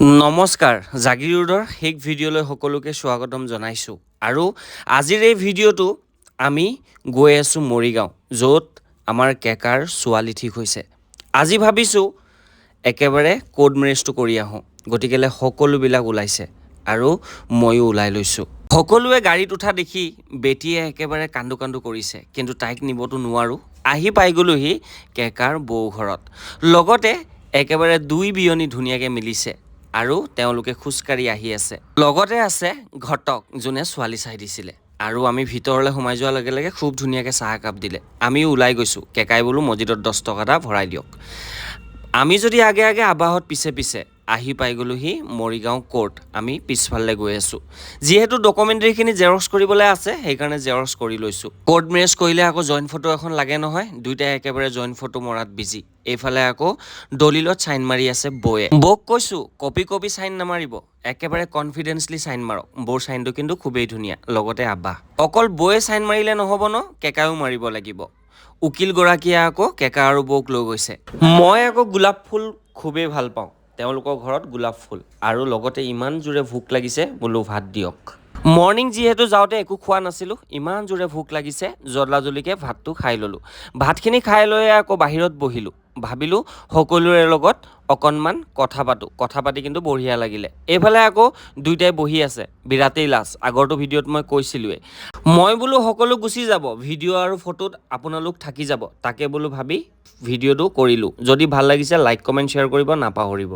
নমস্কাৰ, জাগিৰোডৰ শেষ ভিডিঅ'লৈ সকলোকে স্বাগতম জনাইছোঁ। আৰু আজিৰ এই ভিডিঅ'টো আমি গৈ আছোঁ মৰিগাঁও, য'ত আমাৰ কেকাৰ ছোৱালী ঠিক হৈছে। আজি ভাবিছোঁ একেবাৰে কোৰ্ট মেৰেজটো কৰি আহোঁ। গতিকেলৈ সকলোবিলাক ওলাইছে আৰু ময়ো ওলাই লৈছোঁ। সকলোৱে গাড়ীত উঠা দেখি বেটীয়ে একেবাৰে কান্দো কান্দো কৰিছে, কিন্তু তাইক নিবতো নোৱাৰোঁ। আহি পাই গ'লোহি কেকাৰ বৌ ঘৰত। লগতে একেবাৰে দুই বিয়নী ধুনীয়াকৈ মিলিছে আৰু তেওঁলোকে খোজকাঢ়ি আহি আছে। লগতে আছে ঘটক, যোনে ছোৱালী চাই দিছিলে। আৰু আমি ভিতৰলৈ সোমাই যোৱাৰ লগে লগে খুব ধুনীয়াকৈ চাহ একাপ দিলে। আমিও ওলাই গৈছোঁ। কেকাই বোলো মছজিদত 10 টকা এটা ভৰাই দিয়ক। আমি যদি আগে আগে, আবাহত পিছে পিছে আহি পাই গ'লোহি মৰিগাঁও কোৰ্ট। আমি পিছফালে গৈ আছোঁ, যিহেতু ডকুমেণ্টেৰীখিনি জেৰক্স কৰিবলৈ আছে, সেইকাৰণে জেৰক্স কৰি লৈছোঁ। কোৰ্ট মেৰেজ কৰিলে আকৌ জইণ্ট ফটো এখন লাগে নহয়। দুয়োটাই একেবাৰে জইণ্ট ফটো মৰাত বিজি। এইফালে আকৌ দলিলত চাইন মাৰি আছে বৌয়ে। বৌক কৈছোঁ, কপি কপি চাইন নামাৰিব, একেবাৰে কনফিডেন্সলি চাইন মাৰক। বৌৰ চাইনটো কিন্তু খুবেই ধুনীয়া। লগতে আব্বা। অকল বৌয়ে চাইন মাৰিলে নহ'ব ন, কেকায়ো মাৰিব লাগিব। উকিলগৰাকীয়ে আকৌ কেকা আৰু বৌক লৈ গৈছে। মই আকৌ গোলাপ ফুল খুবেই ভাল পাওঁ। তেওঁলোকৰ ঘৰত গোলাপ ফুল আৰু লগতে ইমান জোৰে ভোক লাগিছে, বোলো ভাত দিয়ক। মৰ্ণিং যিহেতু যাওঁতে একো খোৱা নাছিলোঁ, ইমান জোৰে ভোক লাগিছে, জল্দা জল্দিকৈ ভাতটো খাই ল'লোঁ। ভাতখিনি খাই লৈ আকৌ বাহিৰত বহিলোঁ। ভাবিলোঁ সকলোৰে লগত অকণমান কথা পাতোঁ। কথা পাতি কিন্তু বঢ়িয়া লাগিলে। এইফালে আকৌ দুয়োটাই বহি আছে, বিৰাটেই লাজ। আগৰটো ভিডিঅ'ত মই কৈছিলোঁৱেই। মই বোলো সকলো গুচি যাব, ভিডিঅ' আৰু ফটোত আপোনালোক থাকি যাব। তাকে বোলো ভাবি ভিডিঅ'টো কৰিলোঁ। যদি ভাল লাগিছে, লাইক, কমেণ্ট, শ্বেয়াৰ কৰিব নাপাহৰিব।